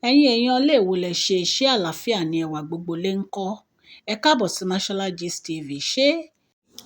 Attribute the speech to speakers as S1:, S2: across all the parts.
S1: Ẹ̀yin èèyàn ilé wo lẹ ṣe? Ṣé àlàáfíà ni ẹwà gbogbo lè ń kọ́? Ẹ káàbọ̀ sí Mashola Gist TV. Ṣé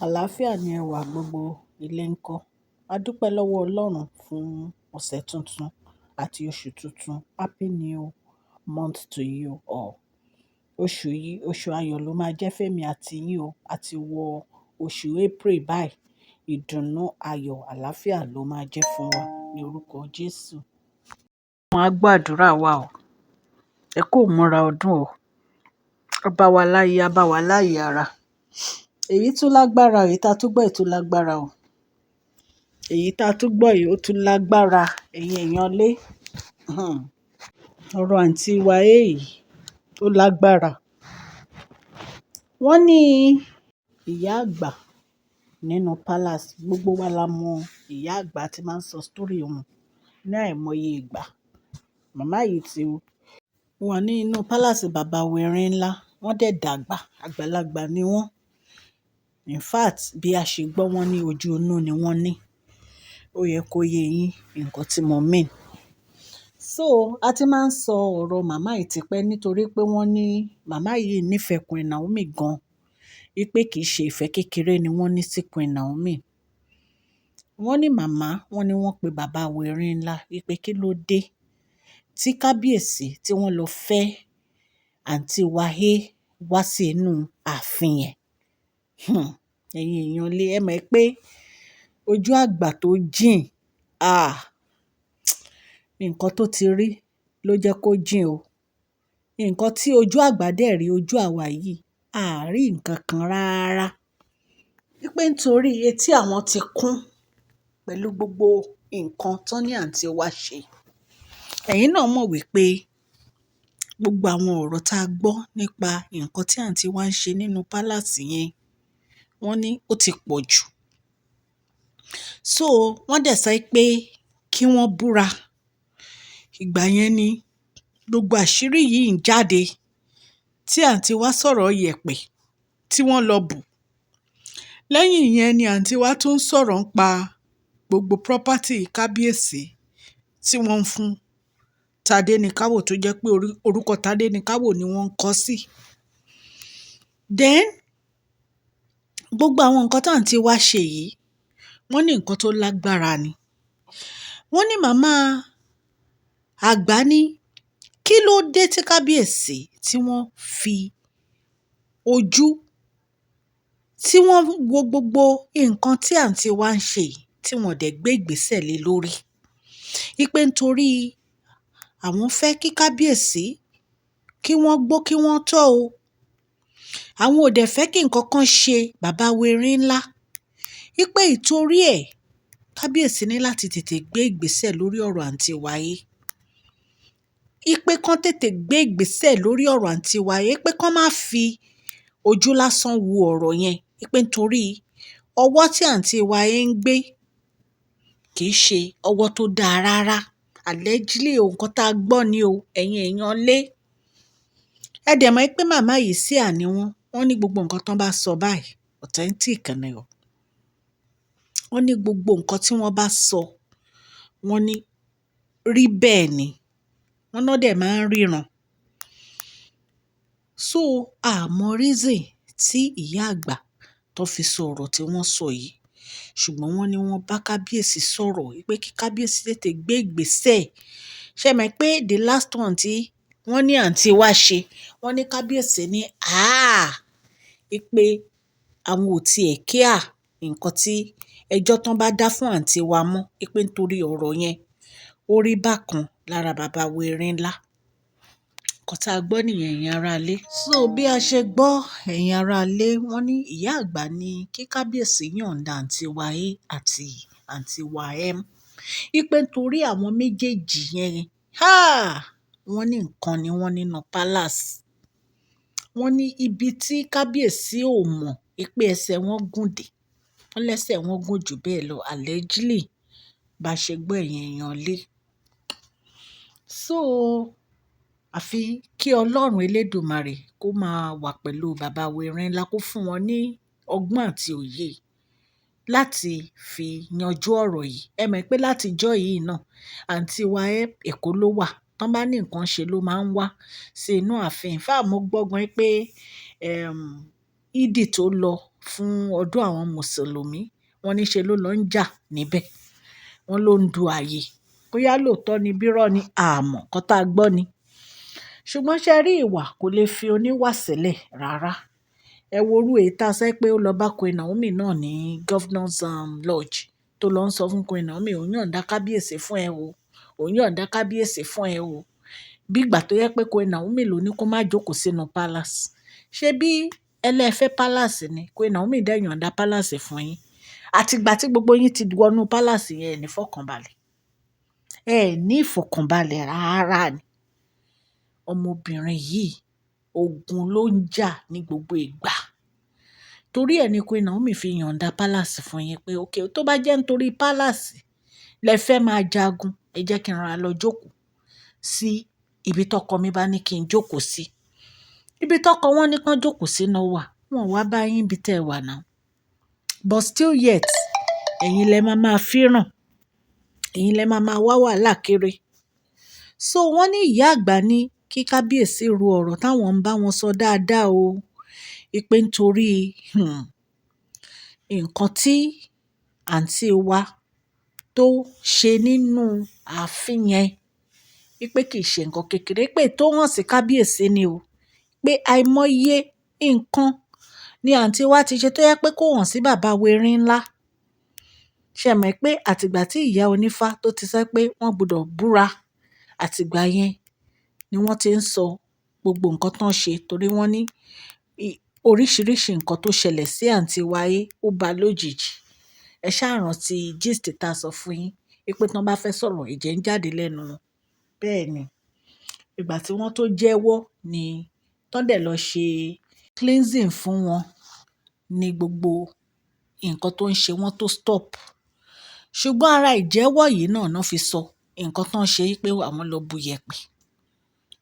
S1: àlàáfíà ni ẹwà gbogbo ilé ń kọ́? A dúpẹ́ lọ́wọ́ Ọlọ́run fún ọ̀sẹ̀ tuntun àti oṣù tuntun. Happy new month to you all. Oṣù yìí, oṣù ayọ̀ ló máa jẹ́ fẹ́mi àti yín o. A ti wọ oṣù April báyìí. Ìdùnnú, ayọ̀, àlàáfíà ló máa jẹ́ fún wa ní orúkọ Jésù. Wọ́n á gbàdúrà wa o. Ẹ kú ìmúra ọdún o. A bá wa láyé, a bá wa láyé ara. Èyí tún lágbára, èyí tá tún gbọ́ yìí tún lágbára o. Èyí tá tún gbọ́ yìí ó tún lágbára. Ẹ̀yin èèyàn lé. Ọ̀rọ̀ àǹtí wa yìí ó lágbára. Wọ́n ní ìyá àgbà nínú palace. Gbogbo wa la mọ ìyá àgbà tí máa ń sọ story wọn ní àìmọye ìgbà. Màmá yìí ti wà ní inú palace bàbá wa Erinla. Wọ́n dẹ̀ dàgbà, àgbàlagbà ni wọ́n. In fact, bí a ṣe gbọ́ wọ́n ní ojú inú ni wọ́n ní. Ó yẹ kó yé yín nǹkan tí mo mean. So, a ti máa ń sọ ọ̀rọ̀ màmá yìí tipẹ́ nítorí pé wọ́n ní màmá yìí nífẹ̀ẹ́ Queen Naomi gan. Wípé kì í ṣe ìfẹ́ kékeré ni wọ́n ní sí Queen Naomi. Wọ́n ní màmá, wọ́n ní wọ́n pe bàbá wa Erinla wípé kí ló dé tí kábíyèsí tí wọ́n lọ fẹ́ àǹtí wa A wá sí inú ààfin yẹn. Ẹ̀yin èèyàn lé, ẹ mọ̀ pé ojú àgbà tó jìn, ah, nǹkan tó ti rí ló jẹ́ kó jìn o. Nǹkan tí ojú àgbà dẹ̀ rí ojú àwa yìí, a rí nǹkan kan rárá. Wípé nítorí etí àwọn ti kún pẹ̀lú gbogbo nǹkan tó ní àǹtí wa ṣe. Ẹ̀yin náà mọ̀ wípé gbogbo àwọn ọ̀rọ̀ tá gbọ́ nípa nǹkan tí àǹtí wa ń ṣe nínú palace yẹn, wọ́n ní ó ti pọ̀ jù. So wọ́n dẹ̀ sọ pé kí wọ́n búra. Ìgbà yẹn ni gbogbo àṣírí yìí ń jáde tí àǹtí wa sọ̀rọ̀ yẹ̀pẹ̀ tí wọ́n lọ bù. Lẹ́yìn ìyẹn ni àǹtí wa tún sọ̀rọ̀ ń pa gbogbo property kábíyèsí tí wọ́n ń fún Tadenikawo tó jẹ́ pé orúkọ Tadenikawo ni wọ́n ń kọ sí. Then gbogbo àwọn nǹkan tí àǹtí wa ṣe yìí, wọ́n ní nǹkan tó lágbára ni. Wọ́n ní màmá àgbà ní kí ló dé tí kábíyèsí tí wọ́n fi ojú tí wọ́n wo gbogbo nǹkan tí àǹtí wa ń ṣe yìí tí wọ́n dẹ̀ gbé ìgbésẹ̀ lé lórí. Wípé nítorí àwọn fẹ́ kí kábíyèsí kí wọ́n gbó kí wọ́n tọ́ o. Àwọn ò dẹ̀ fẹ́ kí nǹkan kan ṣe bàbá wa Erinla. Wípé ìtorí ẹ̀, kábíyèsí ní láti tètè gbé ìgbésẹ̀ lórí ọ̀rọ̀ àǹtí wa yìí. Wípé kán tètè gbé ìgbésẹ̀ lórí ọ̀rọ̀ àǹtí wa yìí, pé kán má fi ojú lásán wo ọ̀rọ̀ yẹn. Wípé nítorí ọwọ́ tí àǹtí wa yìí ń gbé kì í ṣe ọwọ́ tó dáa rárá. Allegedly o, nǹkan tá gbọ́ ni o, ẹ̀yin èèyàn lé. Ẹ dẹ̀ mọ̀ pé màmá yìí seer ni wọ́n. Wọ́n ní gbogbo nǹkan tó bá sọ báyìí authentic ni o. Wọ́n ní gbogbo nǹkan tí wọ́n bá sọ, wọ́n ní rí bẹ́ẹ̀ ni. Wọ́n náà dẹ̀ máa ń ríran. So, a mọ reason tí ìyá àgbà tó fi sọ ọ̀rọ̀ tí wọ́n sọ yìí. Ṣùgbọ́n wọ́n ní wọ́n bá kábíyèsí sọ̀rọ̀ wípé kí kábíyèsí tètè gbé ìgbésẹ̀. Ṣé ẹ mọ̀ pé the last one tí wọ́n ní àǹtí wa ṣe, wọ́n ní kábíyèsí ní àá, wípé àwọn ò tí è care nǹkan tí ẹjọ́ tán bá dá fún àǹtí wa mọ́. Wípé nítorí ọ̀rọ̀ yẹn ó rí bákan lára bàbá wa Erinla. Nǹkan tá a gbọ́ nìyẹn, ẹ̀yin ará ilé. So bí a ṣe gbọ́, ẹ̀yin ará ilé, wọ́n ní ìyá àgbà ní kí kábíyèsí yọ̀ǹda àǹtí wa A àti àǹtí wa M. Wípé nítorí àwọn méjèèjì yẹn, háà, wọ́n ní nǹkan ni wọ́n nínú palace. Wọ́n ní ibi tí kábíyèsí ò mọ̀ wípé ẹsẹ̀ wọn gùn dé. Wọ́n lẹ́sẹ̀ wọn gùn jù bẹ́ẹ̀ lọ allegedly bá ṣe gbọ́, ẹ̀yin èèyàn lé. So, àfi kí Ọlọ́run elédùmarè kó máa wà pẹ̀lú bàbá wa Erinla kó fún wọn ní ọgbọ́n àti òye láti fi yanjú ọ̀rọ̀ yìí. Ẹ mọ̀ pé láti ìjọ́ yìí náà, àǹtí wa Èkó ló wà. Tán bá ní nǹkan ṣe ló máa ń wá sí inú ààfin. In fact, mo gbọ́ gan pé, Eid tó lọ fún ọdún àwọn Mùsùlùmí, wọ́n ní ṣe ló lọ ń jà níbẹ̀. Wọ́n ló ń du ààyè. Bóyá lóòótọ́ ni bírọ́ ni, a mọ̀, nǹkan tá gbọ́ ni. Ṣùgbọ́n ṣé ẹ rí ìwà kò lè fi oníwà sílẹ̀ rárá. Ẹ wo irú èyí tá sọ pé ó lọ bá Queen Naomi náà ní Governor's Lodge tó lọ ń sọ fún Queen Naomi, òun yọ̀ǹda kábíyèsí fún ẹ o. Òun yọ̀ǹda kábíyèsí fún ẹ o. Bí ìgbà tó jẹ pé Queen Naomi ló ní kó má jókòó sínú palace. Ṣé bí ẹlẹ́fẹ́ palace ni? Queen Naomi dẹ̀ yọ̀ǹda palace fún yín. Àti ìgbà tí gbogbo yín ti wọnú palace yẹn, ẹ ní ìfọ̀kànbalẹ̀. Ẹ ní ìfọ̀kànbalẹ̀ rárá ni. Ọmọbìnrin yìí, ogun ló ń jà ní gbogbo ìgbà. Torí ẹ ni Queen Naomi fi yọ̀ǹda palace fún yín pé okay, tó bá jẹ́ nítorí palace lẹ fẹ́ máa jagun, ẹ jẹ́ kí n rọra lọ jókòó sí ibi tọkọ mi bá ní kí n jókòó sí. Ibi tọkọ wọn ní kí wọ́n jókòó sí náà wà. Wọn ò wá bá yín ibi tí ẹ wà náà. But still yet, ẹ̀yin lẹ máa máa fíràn. Ẹ̀yin lẹ máa máa wá wàhálà kiri. So wọ́n ní ìyá àgbà ní kí kábíyèsí ro ọ̀rọ̀ táwọn ń bá wọn sọ dáadáa o. Wípé nítorí, nǹkan tí àǹtí wa tó ṣe nínú ààfin yẹn, wípé kì í ṣe ǹkan kékeré, pé tó hàn sí kábíyèsí ni o. Pé àìmọye nǹkan ni àǹtí wa ti ṣe tó jẹ pé kò hàn sí bàbá wa erin ńlá. Ṣé ẹ mọ̀ pé àti ìgbà tí ìyá onífá tó ti sọ pé wọ́n gbọdọ̀ búra, àti ìgbà yẹn ni wọ́n ti ń sọ gbogbo nǹkan tó ń ṣe torí wọ́n ní oríṣiríṣi nǹkan tó ṣẹlẹ̀ sí àǹtí wa yìí ó bá lójijì. Ẹ ṣá rántí gist tá a sọ fún yín wípé tí wọ́n bá fẹ́ sọ̀rọ̀ ẹ̀jẹ̀ ń jáde lẹ́nu wọn. Bẹ́ẹ̀ ni, ìgbà tí wọ́n tó jẹ́wọ́ ni tán dẹ̀ lọ ṣe cleansing fún wọn ní gbogbo nǹkan tó ń ṣe wọ́n tó stop. Ṣùgbọ́n ara ìjẹ́wọ́ yìí náà ná fi sọ nǹkan tó ń ṣe pé àwọn lọ bu yẹ̀pẹ̀.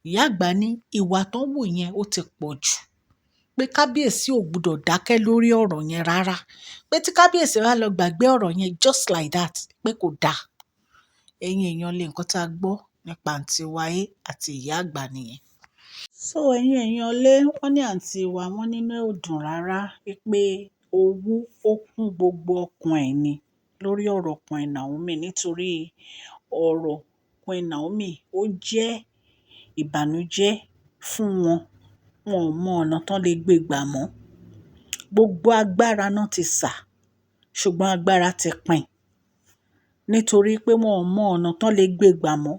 S1: Ìyá àgbà ní ìwà tó ń wù yẹn ó ti pọ̀ jù. Pé kábíyèsí ò gbọdọ̀ dákẹ́ lórí ọ̀rọ̀ yẹn rárá. Pé tí kábíyèsí bá lọ gbàgbé ọ̀rọ̀ yẹn just like that, pé kò da. Ẹ̀yin èèyàn lè nǹkan tí a gbọ́ nípa àǹtí wa A àti ìyá àgbà nìyẹn. So ẹ̀yin èèyàn lé, wọ́n ní àǹtí wa wọ́n nínú ẹ̀ ò dùn rárá wípé owú ó kún gbogbo ọkàn ẹ̀ ni lórí ọ̀rọ̀ Queen Naomi nítorí ọ̀rọ̀ Queen Naomi ó jẹ́ ìbànújẹ́ fún wọn. Wọn ò mọ ọ̀nà tán lè gbé gbà mọ́. Gbogbo agbára náà ti sà, ṣùgbọ́n agbára ti pín. Nítorí pé wọn ò mọ ọ̀nà tán lè gbé gbà mọ́.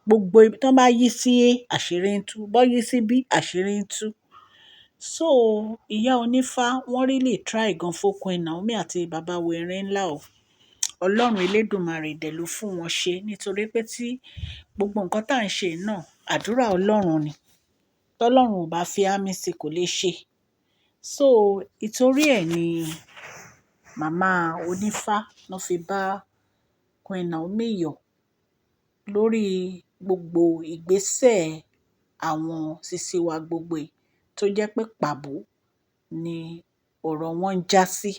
S1: Gbogbo ibi tí wọ́n bá yí sí A, àṣírí ń tú. Bọ́ yí sí B, àṣírí ń tú. So ìyá onífá wọ́n really try gan fún Queen Naomi àti bàbá wa erin ńlá o. Ọlọ́run elédùmarè dẹ̀ ló fún wọn ṣe nítorí pé tí gbogbo nǹkan tí à ń ṣe náà, àdúrà Ọlọ́run ni. Tí Ọlọ́run ò bá fi àmì sí kò lè ṣe. So ìtorí ẹ ni màmá onífá ló fi bá Queen Naomi yọ̀ lórí gbogbo ìgbésẹ̀ àwọn sisi wa gbogbo yìí tó jẹ́ pé pàbó ni ọ̀rọ̀ wọn ń já sí.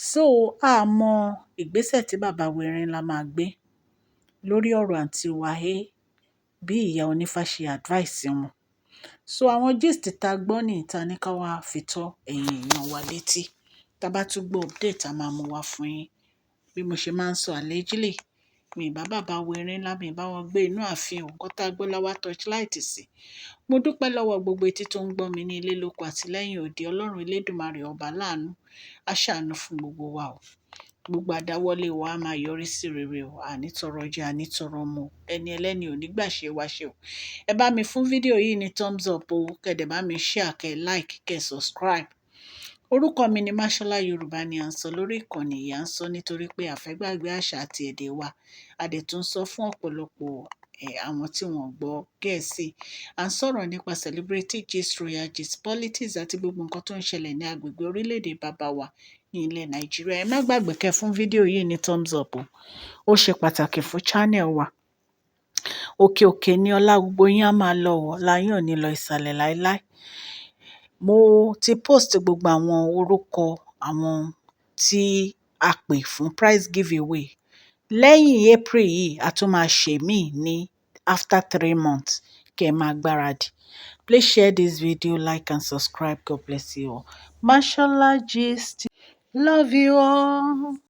S1: So a mọ ìgbésẹ̀ tí bàbá wa erin ńlá máa gbé lórí ọ̀rọ̀ àǹtí wa A bí ìyá onífá ṣe advice wọn. So àwọn gist tá gbọ́ ní ìta ní ká wá fi tó ẹ̀yin èèyàn wa létí. Tá bá tún gbọ́ update a máa mú wá fún yín. Bí mo ṣe máa ń sọ allegedly, mi ì bá bàbá wa erin ńlá, mi ì bá wọn gbé inú ààfin o. Nǹkan tá gbọ́ la wá torchlight sí. Mo dúpẹ́ lọ́wọ́ gbogbo etí tó ń gbọ́ mi ní ilé lóko àti lẹ́yìn odi. Ọlọ́run elédùmarè ọba láàánú, á ṣàánú fún gbogbo wa o. Gbogbo àdáwọ́lé wa á máa yọrí sí rere o. A ní tọrọ jẹ, a ní tọrọ mu. Ẹni ẹlẹ́ni ò ní gbà ṣe wa ṣe o. Ẹ bá mi fún fídíò yìí ní thumbs up o. Kẹ́ dẹ̀ bá mi share, kẹ́ like, kẹ́ subscribe. Orúkọ mi ni Mashola Yorùbá ni à ń sọ lórí ìkànnì yìí. À ń sọ nítorí pé a fẹ́ gbàgbé àṣà àti èdè wa. A dẹ̀ tún sọ fún ọ̀pọ̀lọpọ̀ àwọn tí wọ́n gbọ́ Gẹ̀ẹ́sì. À ń sọ̀rọ̀ nípa celebrity gist, royal gist, politics àti gbogbo nǹkan tó ń ṣẹlẹ̀ ní agbègbè orílẹ̀-èdè bàbá wa ní ilẹ̀ Nàìjíríà. Ẹ má gbàgbé kẹ́ fún fídíò yìí ní thumbs up o. Ó ṣe pàtàkì fún channel wa. Òkè òkè ni ọlá gbogbo yín á máa lọ o. Ọlá yín ò ní lọ ìsàlẹ̀ láíláí. Mo ti post gbogbo àwọn orúkọ àwọn tí a pè fún prize giveaway. Lẹ́yìn April yìí, a tún máa ṣe mí ní After 3 months, kẹ́ ẹ máa gbáradì. Please share this video, like and subscribe. God bless you all. Mashola Gist. Love you all.